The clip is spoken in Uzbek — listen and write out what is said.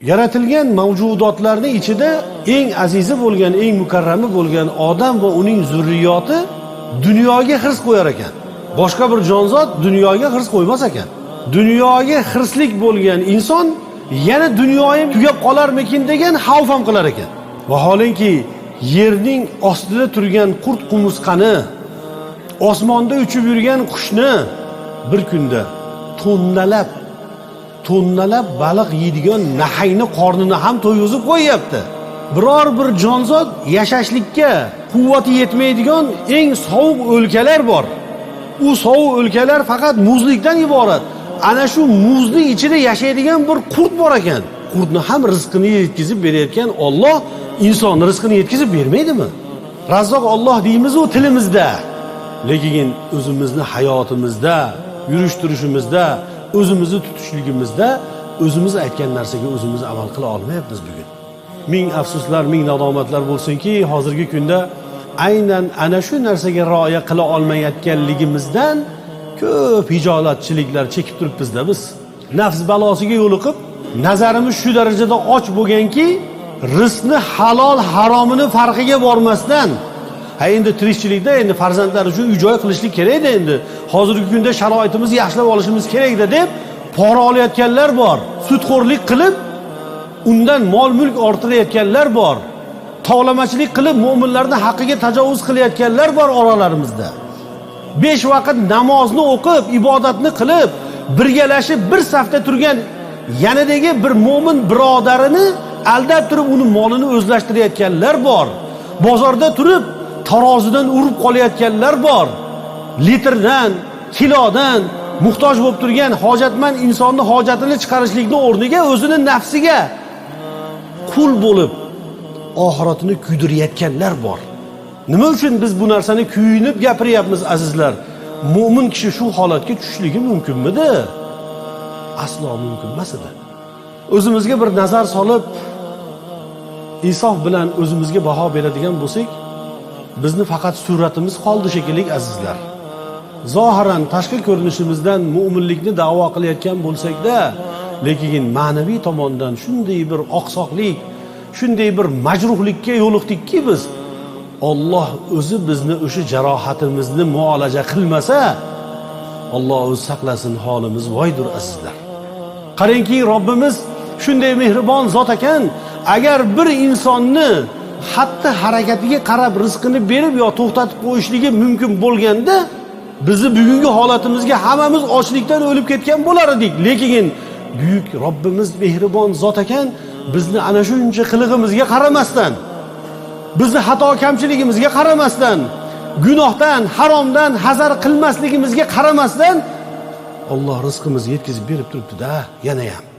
Yaratilgan mavjudotlarning ichida eng azizi bo'lgan, eng mukarrami bo'lgan odam va uning zurriyoti dunyoga hirs qo'yar ekan. Boshqa bir jonzot dunyoga hirs qo'ymas ekan. Dunyoga hirslik bo'lgan inson yana dunyoyim tugab qolarmikin degan xavf ham qilar ekan. Vaholanki yerning ostida turgan qurt qumursqani, osmonda uchib yurgan qushni bir kunda tonnalab tonnalab baliq yeydigan nahangni qornini ham to'yg'izib qo'yyapti. Biror bir jonzot yashashlikka quvvati yetmaydigan eng sovuq o'lkalar bor. U sovuq o'lkalar faqat muzlikdan iborat. Ana shu muzning ichida yashaydigan bir qurt bor ekan. Qurtni ham rizqini yetkazib berayotgan Olloh inson rizqini yetkazib bermaydimi? Razzoq Olloh deymiz u tilimizda. Lekin o'zimizni hayotimizda, yurish turishimizda, o'zimizni tutishligimizda o'zimiz aytgan narsaga o'zimiz amal qila olmayapmiz bugun. Ming afsuslar, ming nadomatlar bo'lsinki, hozirgi kunda aynan ana shu narsaga rioya qila olmayotganligimizdan ko'p hijolatchiliklar chekib turibmizda biz. Nafs balosiga yo'liqib, nazarimiz shu darajada och bo'lganki, rizqni halol haromini farqiga bormasdan, ha endi tirikchilikda endi farzandlar uchun uy joy qilishlik kerakda endi. Hozirgi kunda sharoitimizni yaxshilab olishimiz kerakda deb pora olayotganlar bor. Sudxo'rlik qilib undan mol mulk orttirayotganlar bor. Tovlamachilik qilib mo'minlarning haqqiga tajovuz qilayotganlar bor oralarimizda. 5 vaqt namozni o'qib, ibodatni qilib, birgalashib bir safda turgan yanidagi bir mo'min birodarini aldab turib uni molini o'zlashtirayotganlar bor. Bozorda turib tarozidan urib qolayotganlar bor. Litrdan, kilodan muhtoj bo'lib turgan hojatmand insonni hojatini chiqarishlikni o'rniga o'zini nafsiga qul bo'lib oxiratini kuydirayotganlar bor. Nima uchun biz bu narsani kuyinib gapiryapmiz azizlar? Mo'min kishi shu holatga tushishligi mumkinmidi? Aslo mumkin emas edi. O'zimizga bir nazar solib, insof bilan o'zimizga baho beradigan bo'lsak, bizni faqat suratimiz qoldi shekilli azizlar. Zohiran tashqi ko'rinishimizdan mo'minlikni da'vo qilayotgan bo'lsak-da, lekin ma'naviy tomondan shunday bir oqsoqlik, shunday bir majruhlikka yo'liqdikki biz, Alloh o'zi bizni o'sha jarohatimizni muolaja qilmasa, Alloh o'zi saqlasin, holimiz voydir azizlar. Qarangki, Robbimiz shunday mehribon zot ekan, agar bir insonni xatti harakatiga qarab rizqini berib yo to'xtatib qo'yishligi mumkin bo'lganda, bizni bugungi holatimizga hammamiz ochlikdan o'lib ketgan bo'lar edik. Lekin buyuk Robbimiz mehribon zot ekan, bizni ana shuncha qilig'imizga qaramasdan, bizni xato kamchiligimizga qaramasdan, gunohdan, haromdan hazar qilmasligimizga qaramasdan Alloh rizqimizni yetkazib berib turibdi-da, yana ham.